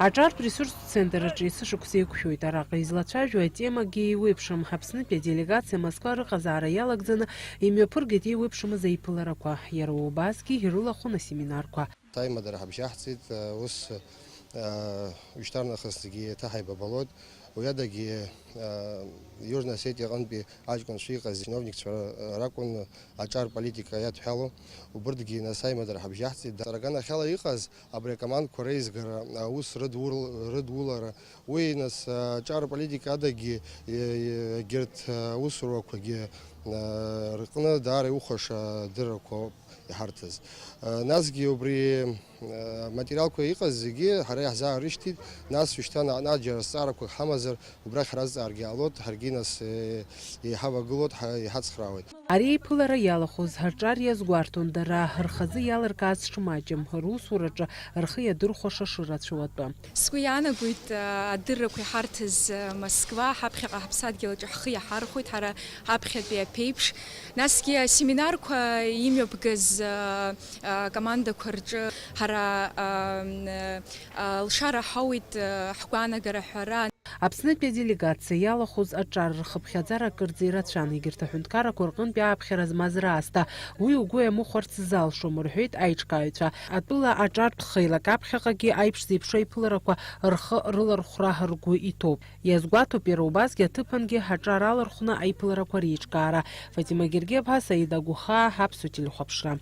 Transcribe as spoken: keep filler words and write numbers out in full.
Аҿартә ресурстә центр аҿы есышықәса еиқәшәоит. Араҟа излацәажәо атемагьы еиуеиԥшым. Аԥснытәи аделегациа Москва рыҟазаара иалагӡаны имҩаԥыргеит еиуеиԥшымыз аиԥыларақәа. Иара убасгьы ирылахәын асеминарқәа. Ҭаимадара ҳабжьаҳҵеит, ус, ушьҭарнахысгьы еиҭаҳаибабалоит. Уи адагьы, Южнои Осетиа аҟынтәи аҷкәынцәа иҟаз чиновникцәа ракәын аҿар политика иадҳәало. Убырҭгьы нас аимадара ҳабжьаҳҵеит. Аганахьала иҟаз абри акомандқәа реизгара, аус рыдур-, рыдулара, уи нас аҿар политика адагьы, егьырҭ аусуруақәагьы рҟны даара иухәаша адыррақәа ауп иҳарҭаз. Насгьы убри аматериалқәа иҟаз зегьы ҳара иаҳзаарышьҭит, нас шьҭа наҟ-наҟ џьара зҵаарақәак ҳамазар, убрахь ҳразҵааргьы ҟалоит, ҳаргьы нас еиҳавагылоуеит, ҳа-, иҳацхраауеит. Ари аиԥылара иалахәыз аҿар иазгәарҭон дара рхазы иалыркааз шмаҷым, русураҿы рхы иадырхәаша шырацәоу атәы. Сгәы иаанагоит, адыррақәа иҳарҭаз Москва, ҳаԥхьаҟа ҳаԥсадгьыл аҿы ҳхы иаҳархәоит ҳара ҳаԥхьатәи аԥеиԥш. Насгьы асеминарқәа имҩаԥгаз акомандақәа рҿы ҳара алшара ҳауит ҳгәаанагара ҳәара. Аԥснытәи аделегациа иалахәыз аҿар рхыԥхьаӡара акырӡа ирацәан, егьырҭ аҳәынҭқаррақәа рҟынтәи ааԥхьара змаз раасҭа. Уи угәы иамыхәарц залшом, рҳәеит аиҿкааҩцәа. Атәыла аҿартә хеилак аԥхьаҟагьы аиԥш зеиԥшу аиԥыларақәа рхы рылархәра ргәы иҭоуп. Иазгәаҭоуп иара убасгьы аҭыԥангьы аҿар алархәны аиԥыларақәа реиҿкаара. Фатима Гергиаԥҳа, Саида Гәыхаа, Аԥсуа телехәаԥшра.